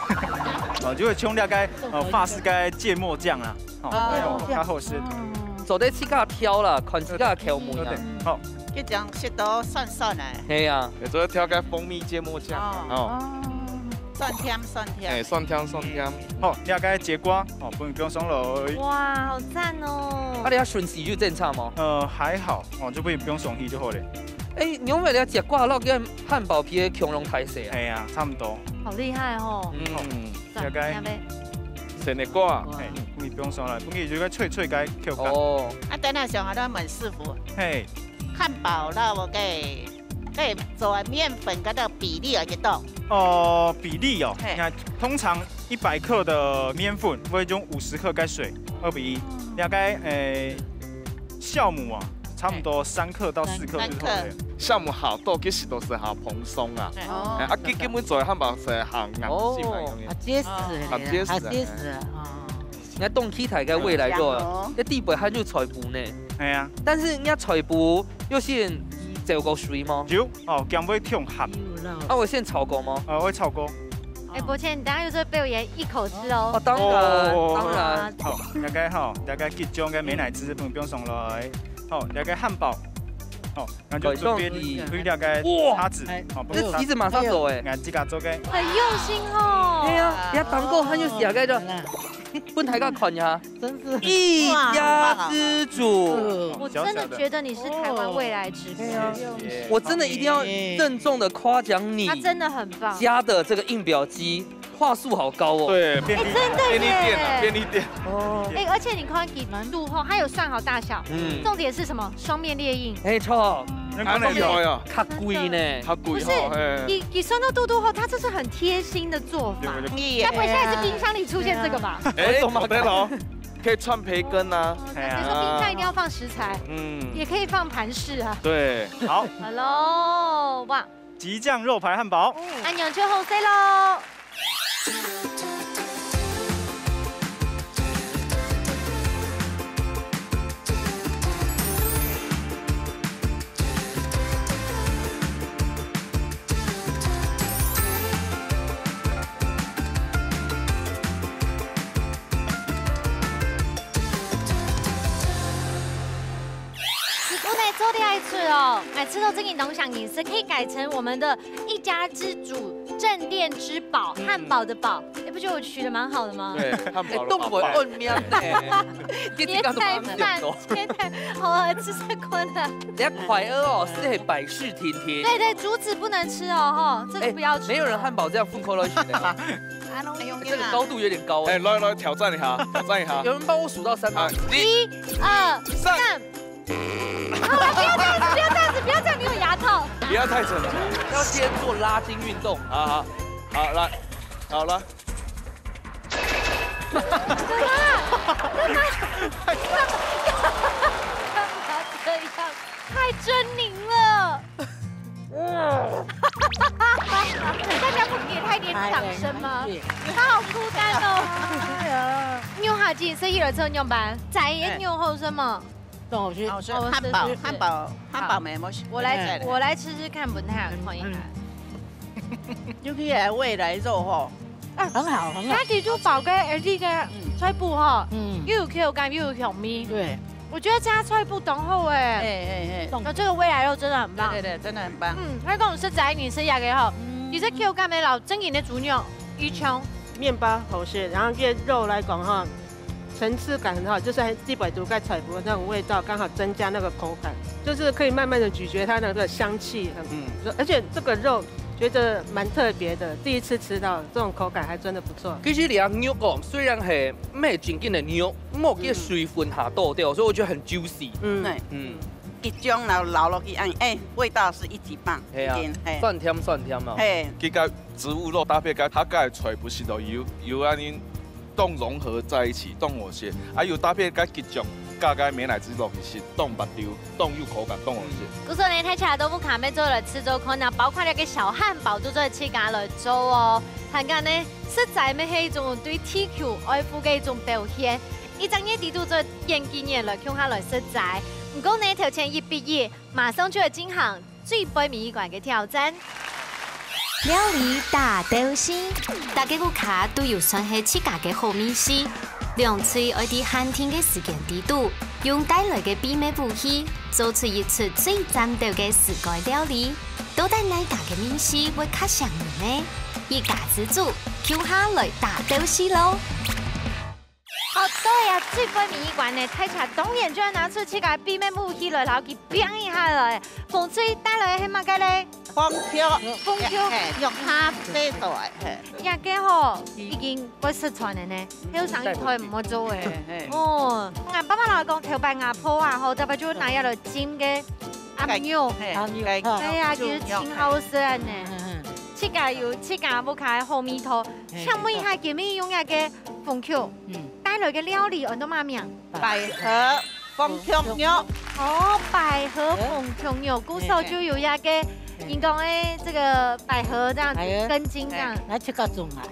哦，就會像這个，呃，法式个芥末醬啊。 哦，哦。哎喲，較好食。嗯。做得自家調啦，看自家口味啊。對，對，好。佢這樣食到酸酸个。係啊。也做得調个蜂蜜芥末醬啊，哦。哦。哦。酸甜，酸甜。哎，酸甜，酸甜。好，這个節瓜，哦，分佢放上來。哇，好讚哦。啊，你愛順序就正常無？呃，還好，哦，就分佢放上去就好了。哎，你有沒有了解節瓜摎个漢堡皮个共樣大細啊？哎呀，差不多。好厲害哦。嗯。讚，了解。下面。生个瓜。哎，分佢放上來，分佢有个脆脆个口感。哦。啊，等下想要問師傅，嘿。漢堡摎該，該做个麵粉个該个比例有幾多？哦，比例哦，嘿。你看，通常一百克的麵粉會用五十克个水，二比一。哦。大概，誒，酵母啊，差不多三克到四克就好了。三克。酵母下多，其實都係下蓬鬆啊。哦。哎，啊，佢根本做个漢堡係下硬性个。哦。啊，結實个，啊，結實个。啊，結實个，哦。 人家當期待个未來个，哦。該底背還有菜脯呢。係啊。但是人家菜脯有先澆過水無？有，哦，驚會忒鹹。啊，有先炒過無？呃，會炒過。哎，伯謙，你等下又是被我演一口吃哦。哦，當然，哦。當然。好，大家好，大家桔醬个美乃滋分放上來。好，大家漢堡。好， 那就準備，準備這个叉子，哇！好，不是叉子。這其實馬上做欸。哎，自家做个。很用心哦。對啊，人家當過還有寫个就，哦，來啦。分大家看一下。真是。一家之煮。哇，很棒啊。我真的覺得你是台灣未來之星。哦，小小的。對啊。謝謝。我真的一定要鄭重地誇獎你。他真的很棒。家的這個印表機。话术好高哦。对，便利哎，真的便利店啊，耶。便利店。哦。哎，而且你看它几度后，它有算好大小。嗯。重点是什么？双面列印。没错。啊，那个有。哎呦。较贵呢。真的。它贵吼，不是，嘿。你，你算到肚肚后，它这是很贴心的做法。对，对。该不会现在是冰箱里出现这个吧？哎，对啊。对咯，可以串培根啊。哦，哎呀。你说冰箱一定要放食材，嗯。也可以放盘饰啊。对。好。好咯，哇。 激酱肉排汉堡。哦。恁樣就好勢咯。師傅呢，做得愛出哦，哎，吃到這個東西，你是可以改成我們的 一家之煮、鎮店之寶、嗯。汉堡的堡，哎，不觉得我取得蛮好的吗？对，汉堡的堡。哎，动物的命呢。天天都忙点多。天天，好啊，吃太困了。人家快乐哦，是很百事甜甜。对，对，竹子不能吃哦，吼，这个不要吃。哎，没有人汉堡这样分开了一起的啊。啊，这个高度有点高哎。哎，来，来，挑战一下，挑战一下。有人帮我数到三吗？啊，一、二、三。三。 好了，不要这样子，不要这样子，不要这样，你有牙套。不要太逞强，要先做拉筋运动。好，好，好，来，好了。干嘛？干嘛？干嘛这样？太狰狞了。大家不给他一点掌声吗？哎，哎，哎。他好孤单哦。哎呀。牛下去，所以有时候牛班，宰也牛后生嘛。 很好吃。好吃，哦，汉堡，是，是，是。汉堡，汉堡没有，好。我来，我来吃吃看，不太好看一下。嗯，嗯。尤其是未来肉吼。啊，很好，很好。它其实就包个，而且个嗯。菜脯吼，嗯。又有口感，又有香味。对。我觉得加菜脯当好哎。哎，哎，哎。那这个未来肉真的很棒。对，对，对，真的很棒。嗯，它跟我们是宅女吃一样的吼，嗯。其实口感没老正经的猪肉一样。面包好吃，然后这肉来讲哈， 层次感很好，就是很地百毒盖菜脯那种味道，刚好增加那个口感，就是可以慢慢的咀嚼它的那个香气，很，嗯。而且这个肉觉得蛮特别的，第一次吃到这种口感还真的不错。其实你啊，牛肉虽然系毋系正经的牛，毋过佢个水分下多掉，所以我觉得很juicy。嗯。对。嗯。一种老老落去，哎，哎，味道是一级棒，系啊，已经，嘿。酸甜酸甜哦。嘿。佢个植物肉搭配个，佢个菜脯食落有，有安尼 当融合在一起，当和谐。啊，又搭配个桔醬，加个美乃滋落去食，当滑溜，当有口感，当和谐。故所呢，大家都不卡妹做了吃做看啊，包括那个小汉堡都做得自家来做哦。还有呢，食材乜系一种对地球爱护个一种表现。一张月底都做演技演了，共下来食材。不过呢，头前一比一，马上就要进行 最背尾一关个挑战。料理大鬥西，大家屋下都有算係自家个好味緒，兩隊愛在限定个時間底肚，用帶來个秘密武器，做出一出最讚鬥个自家料理。到底哪家个味緒會較餳人呢？一家之煮，共下來大鬥西咯！ 好，到了最尾一關呢，大家當然就要拿出自家个秘密武器來，摎佢拚一下了。紅隊帶來个係麼个咧？紅球。紅球。嘿，用咖啡豆，嘿。這个吼，已經會失傳了呢，後生一代毋會做誒。嘿，嘿。哦，𠊎爸爸老講，頭擺𠊎婆啊，吼，特別就拿這來浸个鴨肉。嘿，鴨肉。哎呀，其實真好食呢。嗯，嗯，嗯。自家有自家屋下个好味道，嘿，請問一下，今日用這个紅球 嗯。帶來个料理安到麼名？百合紅芎肉。哦，百合紅芎肉，故所就有這个，嘿。人講誒，這个百合這樣子，百合。根莖這樣。哎，𠊎自家種啊。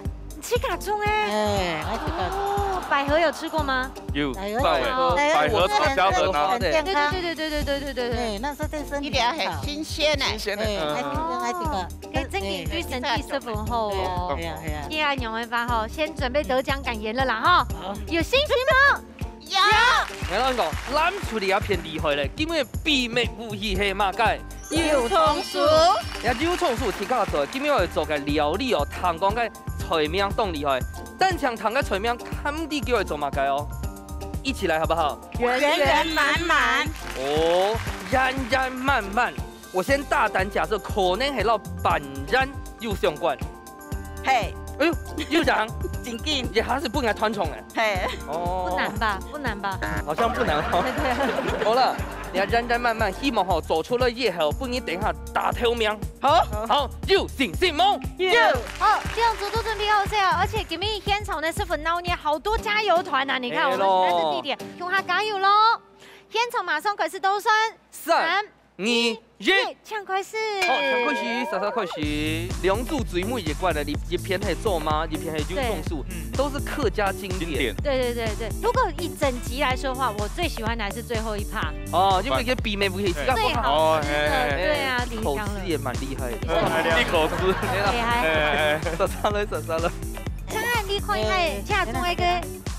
自家種誒。哎，𠊎自家種。哦，百合有吃過嗎？有，百合。百合，哦。百合炒蝦仁啊。很健康。對，對，對。哎，那是對身體很好。一定要很新鮮呢。新鮮的，哎，嗯。還新鮮，還這个。哦，給身體，對身體十分好哦。哎，哎呀，哎呀。今天用个話吼，先準備得獎感言了啦哈。好。 有信心嗎？有。𠊎摎你講，藍隊這片厲害咧，今日个秘密武器係麼个？油蔥酥。這油蔥酥自家做，今日愛做个料理哦，聽講个菜名當厲害，但請聽个菜名，毋知佢愛做麼个哦。一起來好不好？圓圓滿滿。哦，圓圓滿滿。我先大膽假設，可能係摎粄圓有相關。嘿。哎喲，又講，正經。也還係不應該傳統的。嘿。哦。不難吧？不難吧？好像不難哦。對啊。好了，你要認真慢慢，希望吼，做出來以後，分你等一下打頭名。好。好，有信心無？有。好，這樣子都準備好勢哦，而且今日現場呢十分鬧熱，好多加油團啊！你看，我們現在是地點，共下加油咯！現場馬上開始倒算，三、二、一，請開始。好，請開始，煞煞開始。兩組最尾一關的，你一片係做媽，一片係有種樹，都是客家經典。經典。對對對對，如果以整集來說的話，我最喜歡的還是最後一趴。哦，因為跟比美不可以，最好吃的，哦，嘿嘿嘿。對啊，一口吃也蠻厲害的。一口吃。厲害。哎哎哎。煞煞了，煞煞了。像你看一下，哎，這種一個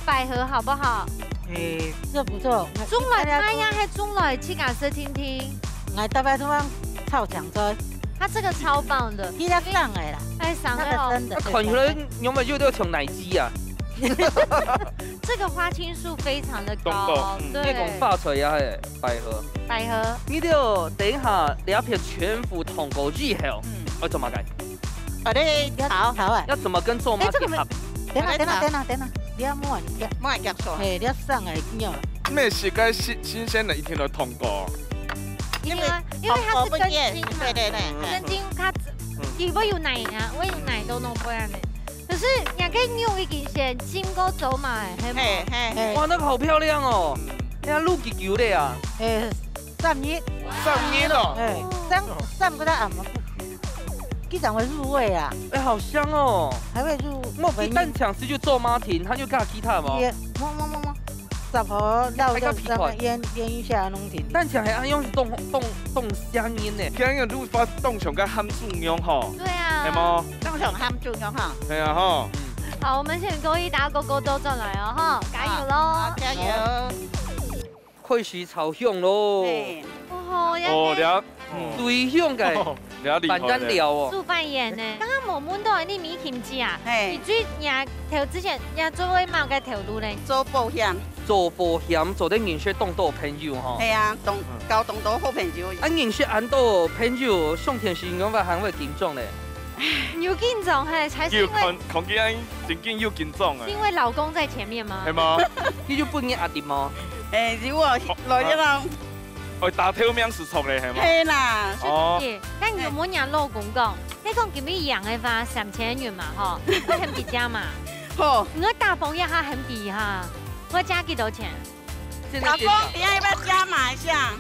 百合好不好？哎，這不錯。種來，哎呀，還種來，去感受聽聽。 𠊎大概都放炒青菜。它這個超棒的。這個生的啦。哎，生的哦。那個生的。看起來仰般有點像奶雞啊。這個花青素非常的高，對。你講發財呀，嘿，百合。百合。你就等一下，這片全部燙過以後，嗯，愛做麼个？啊，你炒，炒啊。要怎麼跟做媽結合？哎，這個沒，等下，等下，等下，等下，你要摸一下。摸一下說。嘿，你要上來，你要。 咩時節新，新鮮个一定愛燙過。因為，因為佢係根莖嘛，對對對，根莖佢，佢會有奶啊，會有奶都弄過來呢。可是人家肉已經先浸過走嘛，係無？嘿嘿。哇，那個好漂亮哦！哎呀，滷幾久了呀？哎，三日。三日哦。哎，三，三個月啊嘛，佢正會入味啊。哎，好香哦！還會入味。我蛋腸係就做媽庭，佢有加其他無？也，無無無無。 十號，然後再，再醃，醃一下，弄定。但是還恁樣是凍，凍，凍香煙呢。香煙如果放凍上个鹹豬肉吼。對啊。係無？凍上鹹豬肉哈。係啊吼。好，我們先恭喜大家哥哥都轉來哦，哈，加油咯！好，加油！開始炒香咯。嘿。哦，哦，了，最香个。哦。 了厲害咧。板凳料哦。煮粄圓呢，剛剛無問到你米琴姐啊，嘿。你最，你啊，頭之前，你啊做過麼个頭路呢？做保險。做保險，做得認識當多朋友吼。係啊，當，交當多好朋友。啊，認識恁多朋友，上電視仰般還會緊張咧？有緊張嘿，還係因為，看，看起來正經有緊張誒。是因為老公在前面嗎？係無？你就分人壓力無？誒，如果來个人 哦，打頭名係著个，係無？係啦。哦。小姐，該你有無同老公講，你講今日贏个話，三千銀嘛，吼，𠊎還比較嘛。好。你愛打包一下，還比一下，𠊎加幾多錢？現在先講。老公，你要不要加碼一下？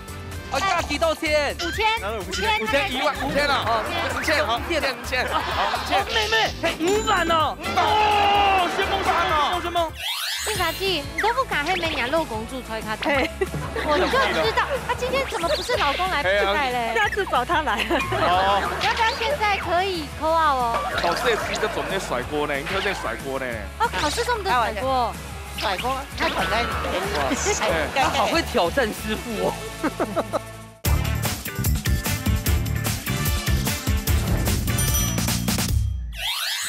哦，加幾多錢？五千，五千，五千，一萬，五千啊。哦，五千，好，五千，五千，好，五千。哦，妹妹，嘿，五萬哦。哦，先不講哦。先不講。 麗莎姐，你都不敢喊人家老公煮菜給她吃，嘿。我就知道，啊，今天怎麼不是老公來比賽嘞？下次找他來。哦。要不要現在可以call out哦？考試个時節做得甩鍋呢，你做得甩鍋呢。哦，考試做得甩鍋。甩鍋，他可能哇塞，他好會挑戰師傅哦。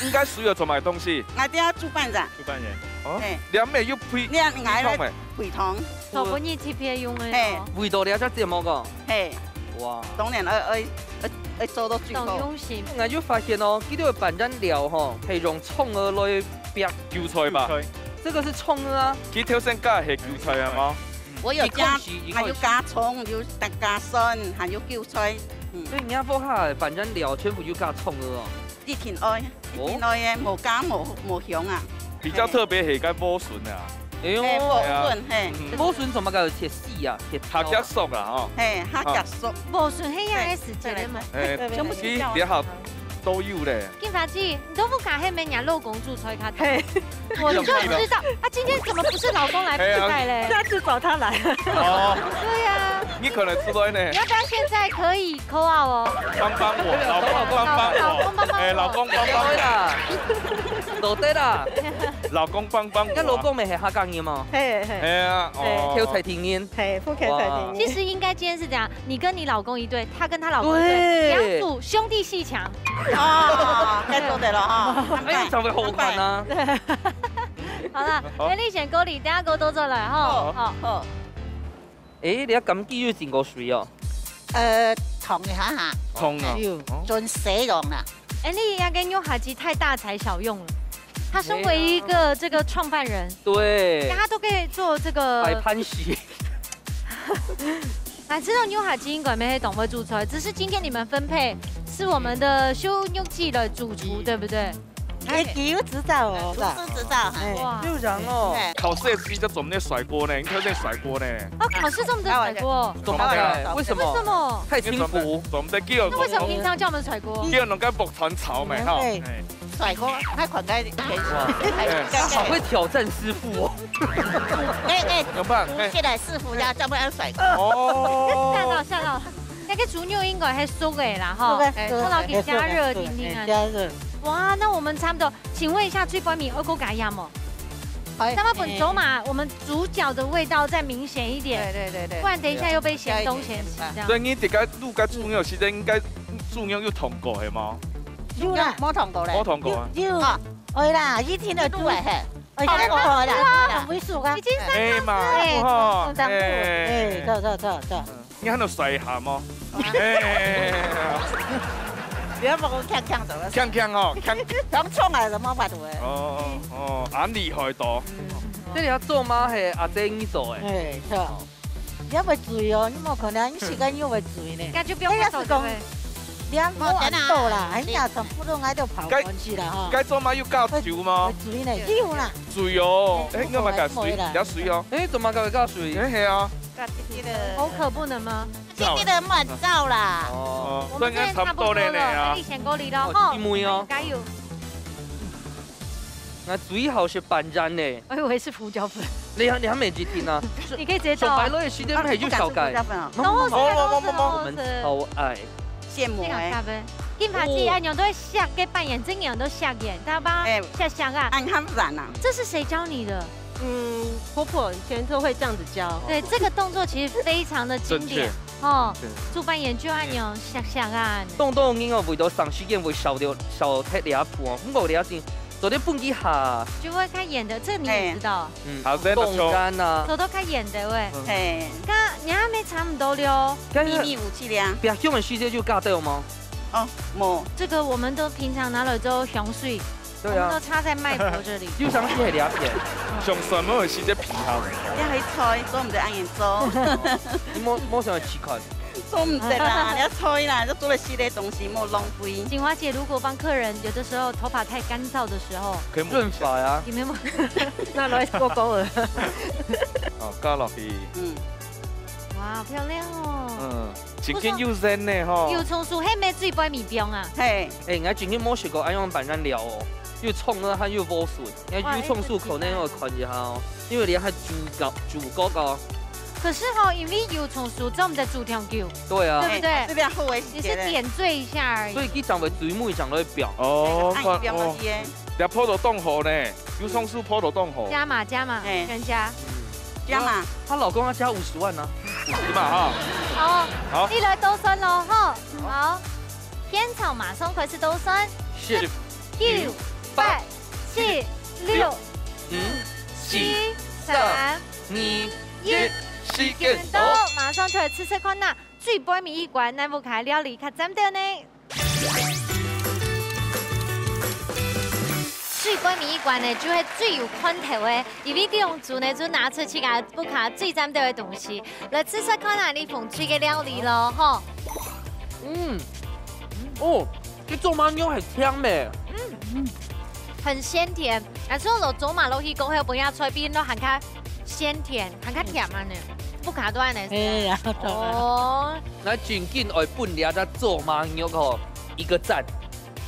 應該需要做麼个東西？𠊎等下煮粄圓。煮粄圓。哦，嘿。你還沒有配，你還，你還配湯欸？配湯。做分你特別用个哦。嘿。為到這隻節目个。嘿。哇。當然愛，愛，愛，愛做到最好。當用心。𠊎就發現哦，這个粄圓料吼，係用蔥仔來煏。韭菜吧。韭菜。這個是蔥仔啊。佢頭先加係韭菜啊嘛。 我有加，一開始，一開始。還有加蔥，有加蒜，還有韭菜。嗯。所以你看，屋下个粄圓料全部有加蔥仔哦。一定愛，一定愛个，無加無，無香啊。比較特別係該莴筍啊。哎喲。嘿，莴筍，嘿。嗯。莴筍做麼个愛切絲啊？切條啊？下腳熟啊，吼。嘿，下腳熟。莴筍係仰个時節个嘛。哎，全部切掉啊。佢，佢好都有咧。 金髮姐，你都不敢喊人家老公煮菜給她吃，嘿。我就知道，啊，今天怎麼不是老公來比賽嘞？下次找他來。哦。對呀。你可能之類呢。你要不要現在可以call out哦？幫幫我，老公幫幫我。老公幫幫我。哎，老公幫幫我。對啦。老公幫幫我啊。該老公毋係客家人嘛？嘿，嘿。哎呀，哦。嘿，挑菜天人。嘿，不挑菜天人。哇。其實應該今天是這樣， 你跟你老公一對，她跟她老公一對，對。兩組兄弟鬩牆。哦，該做得了哈。哎，長得好看啊。好了，好。美麗選歌裡，等下給我多做來哈。好。好，好。哎，你个柑桔有浸過水哦？呃，燙一下哈。燙啊。有，哦。準洗用啦。哎，你那個肉還是太大材小用了。他身為一個這個創辦人，對。他都可以做這個擺盤席。啊，這種牛下筋應該乜係當會煮菜，只是今天你們分配是我們的秀玉姊來主廚，對不對？哎，佢有執照哦，廚師執照哈。哎。哇。有影哦。哎。考試个時節做毋得甩鍋呢，你可以甩鍋呢。哦，考試做毋得甩鍋。做麼个？為什麼？為什麼？太輕浮。做毋得，做毋得叫。那為什麼平常叫我們甩鍋？叫人家木炭炒咩，哈。哎。 甩鍋，還款該，哇，哎，他好會挑戰師傅哦。哎，哎，有辦法，哎。現在師傅要，要不要甩鍋？哦。嚇到，嚇到。那個豬肉應該係熟个啦，哈。熟个，哎，熟个，放到去加熱聽聽啊。哎，加熱。哇，那我們差不多，請問一下，最尾愛過加鹽無？哎，那麼本周嘛，哎。我們主角的味道再明顯一點。對，對，對，對。不然等一下又被嫌東嫌西這樣。所以你自家滷个豬肉時間應該豬肉有燙過，係無？ 有啦。無燙過咧。無燙過啊。有，有。啊。會啦，一定要煮。煮來嘿。哎，哦，好啦，好啦。已經三哎嘛，哎，吼，三步。哎。哎，走，走，走，走。你還能甩一下嗎？哎。不要把我嗆嗆走了。嗆嗆哦，嗆。剛衝來的，無法度哎。哦，哦，恁厲害都。這裡要做嗎？嘿，阿姐你做哎。哎，走。 你愛會醉哦，你無可能，你時間又會醉呢。該就不用喝酒了。哎，要是講，你無恁多啦，哎呀，全部都愛到跑關去了哈。該做麼个有加酒嗎？會醉呢，有啦。醉哦，哎，你有沒有加水？加水哦。哎，做麼个會加水？哎，係啊。口渴不能嗎？這個的慢燥啦。哦，我們這邊差不多了，所以差不多了呢啊。那你先過濾了哈。哦，一模一樣哦。加油。 𠊎最好食粄圓呢。我以為是胡椒粉。你還，你還沒去聽啊？你可以直接倒啊。上擺落去時間係有小改。啊，不敢吃胡椒粉啊。喏，喏，喏，喏，喏，喏。我們超愛。羨慕欸。這個咖啡。金牌子，哦。哎，你都會削个粄圓，真个都削圓，知道吧？哎。削削啊。哎，你看不然啊。這是誰教你的？嗯，婆婆以前都會這樣子教。對，這個動作其實非常的經典。正確。 哦，對。煮粄圓就恁樣，嗯。削削啊。當多人哦，為著省時間會少掉，少忒這一步哦。毋過這下做得分佢下。就會較圓个，這你也知道。哎。嗯，好，真的當然啊。做到較圓个喂。嗯。嘿。該你還沒差不多了哦。該是秘密武器了啊。別樣个時間就加掉嗎？哦，無。這個我們都平常拿來做香水。 對啊。我們都插在脈搏這裡。又想起來了解。上山姆係个皮鞋。你還菜，做毋得恁樣做。你無，無想要試看。做毋得啦，你愛菜啦，就做了系列東西，莫浪費。錦華姐如果幫客人，有的時候頭髮太乾燥的時候，可以抹一下。潤髮呀。你們抹，那來勾勾了。哦，加落去。嗯。哇，好漂亮哦。嗯。 真經有緣呢吼。油蔥酥係毋係最背尾放啊？嘿。哎，𠊎真經無食過恁樣粄圓料哦，又創啊，還有無水，𠊎油蔥酥可能要看一下哦，因為你還煮過，煮過哦。可是吼，因為油蔥酥做毋得煮忒久，對啊。對不對？嘿，這邊好的時節咧。你是點綴一下而已。所以佢正會最尾正來放。哦，哎，放落去耶。看，哦。 這泡到當好呢，油蔥酥泡到當好。加碼，加碼，嘿。全加。加碼。她老公要加五十萬呢。五十嘛哈。好，好。一來倒算囉，吼。好。煸炒馬上開始倒算。十、九、八、七、六、五、四、三、二、一，時間到，馬上出來試試看吶。最背尾一關，哪屋下料理較讚个呢？ 最背尾一關呢，就係最有看頭个，因為這種豬呢，就拿出自家屋下最讚頭个東西，來試試看啊，你紅隊个料理囉，吼。嗯，哦，這做麼个肉很香咩？嗯，很鮮甜，但是我落做麼个落去過後，分佢菜變到還較鮮甜，還較甜啊呢，屋下都恁樣。哎呀，懂了。哦。 𠊎真經愛分這隻做馬肉吼一個讚，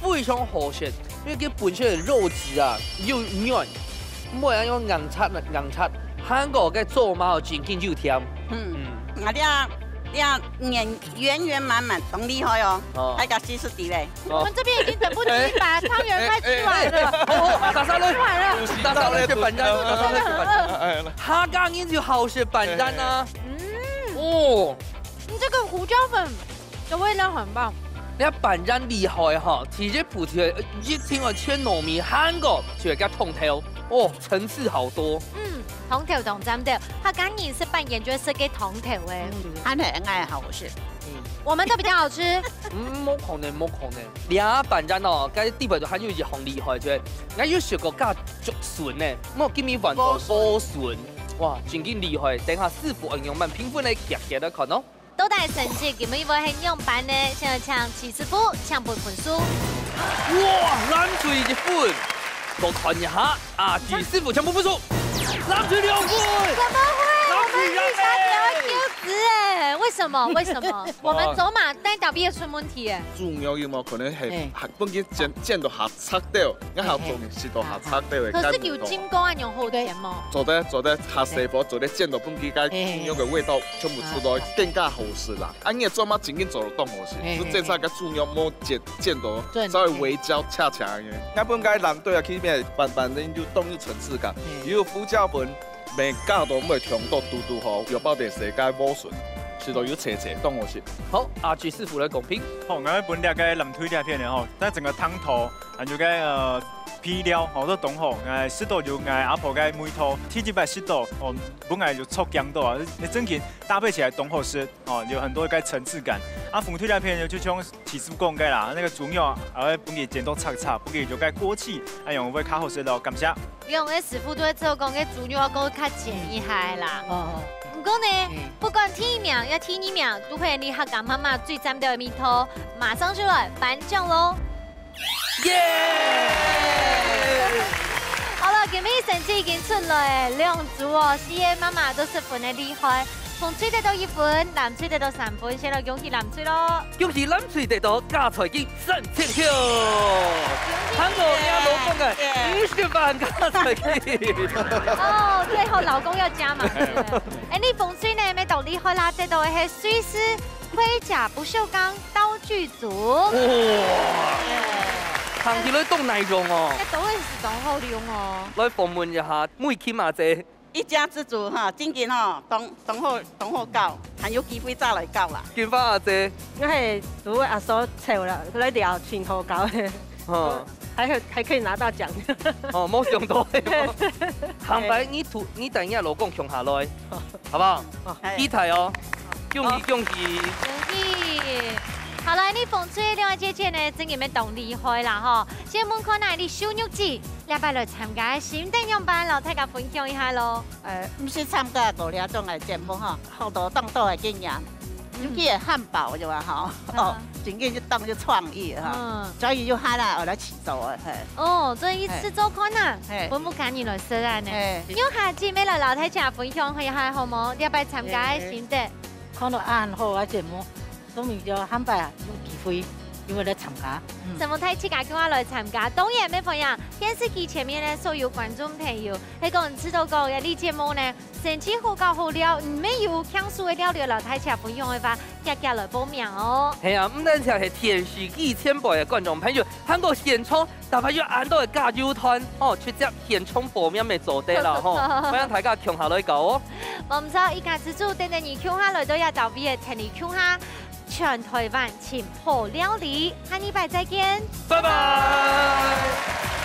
非常好食，因為佢本身个肉質啊又軟，毋會恁樣硬脆硬脆，還過該做馬吼真經又甜。嗯，嗯。啊，這，這圓，圓圓滿滿，當厲害哦，哦。還加四十滴嘞。 我們這邊已經等不及把湯圓快吃完了。哎，哎，哎，哦，打沙律，吃完了。打沙律食粄圓，打沙律食粄圓。哎，哎，哎。客家人就好食粄圓啊。嗯。哦。你這個胡椒粉的味道很棒。你看粄圓厲害哈，第一步就一定愛切糯米，還過就係加湯頭，哦，層次好多。嗯，湯頭當讚个，客家人食粄圓就係食个湯頭誒。嗯，還係恁樣好食。我们的比较好吃。嗯，無可能，無可能。這班人哦，該地方都還有一項厲害，就係，𠊎有食過加竹筍呢，無今日換到莴筍，哇，真經厲害！等下師傅愛仰般評分呢，遽遽來看哦。到底成績今晡日會係仰般呢？先來請徐師傅，請分分數。哇，藍隊一分，過看一下，阿志師傅請分分數，藍隊兩分。怎麼會？我們一下子要丟子哎，為什麼？為什麼？我們走馬帶倒閉的出問題哎。豬肉有無可能係，哎。還分佢煎，煎到下赤掉，然後還有做食到下赤掉的，可是有經過恁樣好煎嗎？做得，做得下細火，做得煎到分佢个豬肉个味道全部出來，更加好食啦。啊，你个做法正經做到當好食，嘿，嘿，就這下个豬肉無煎，煎到，做得稍微微焦恰恰个。𠊎分个藍隊啊，去邊，反，反正就當有層次感，嘿。有胡椒粉， 味加到毋會忒多，堵堵好，有包點水加莴筍，食到有脆脆，當好食。好，阿志師傅來公平。好，𠊎分這个藍隊這片个吼，但整個湯頭，還有个，呃，配料吼，都當好，𠊎食到有𠊎阿婆个味道，第一擺食到，哦，本來有觸驚到啊，你真經搭配起來當好食。 哦，有很多个層次感。啊，紅隊那片呢，就像徐師傅講个啦，那個豬肉，啊，分佢煎到赤赤，分佢有个鍋氣，哎喲，會較好食咯，感謝。兩个師傅都會做講个豬肉愛較煎一下啦。哦。毋過呢，嗯。不管第一名抑第二名，都係你客家媽媽最讚个味道，馬上就來頒獎咯。 耶！好了，今晡日成績已經出來，兩組哦，四个媽媽都十分个厲害。紅隊得到一分，藍隊得到三分，先來恭喜藍隊咯。恭喜藍隊得到加菜金三千票，還有你老公个五十萬加菜金。哦，最後老公要加碼。哎，你紅隊呢，乜當厲害啦，得到个係瑞士盔甲不鏽鋼道具 組。哇，聽起來當耐用哦。該都會係當好用哦。來訪問一下美琴阿姐。一家之煮哈，真經吼，當，當好，當好搞，還有機會再來搞啦。金花阿姐。𠊎係都阿嫂湊啦，來尞盡好搞个。哦。還可，還可以拿到獎。哦，無想到。下擺你同，你帶你老公共下來。 好不好？好。期待哦。恭喜，恭喜！恭喜！好了，你紅隊兩个姐姐呢，真个乜當厲害啦吼。先問看啊，你秀玉姐，這擺來參加个心得仰般，摎大家分享一下咯。呃，毋識參加過這種个節目吼，學到當多个經驗。尤其係漢堡有啊吼，哦，真个就當有創意哈。嗯。所以就喊啊，我來試做啊，嘿。哦，所以試做看啊，嘿。分屋下人來食啊呢。嘿。玉霞姐乜來摎大家分享一下好無？這擺參加个心得。 看到恁好个節目，說明就下擺啊有機會，又會來參加。嗯。承蒙大自家今下來參加，當然乜歡迎電視機前面个所有觀眾朋友，係講知道講這節目呢，生趣好搞好尞，毋係有搶手个料理摎大自家分享个話，遽遽來報名哦。係啊，毋單淨係電視機前背个觀眾朋友，還過現場 逐擺有恁多个加油團，吼，直接現場報名乜做得啦，吼。歡迎大家共下來搞哦。無毋著，一家之煮等等你共下來到這搭位个，跈你共下全台灣尋好料理，下禮拜再見。拜拜。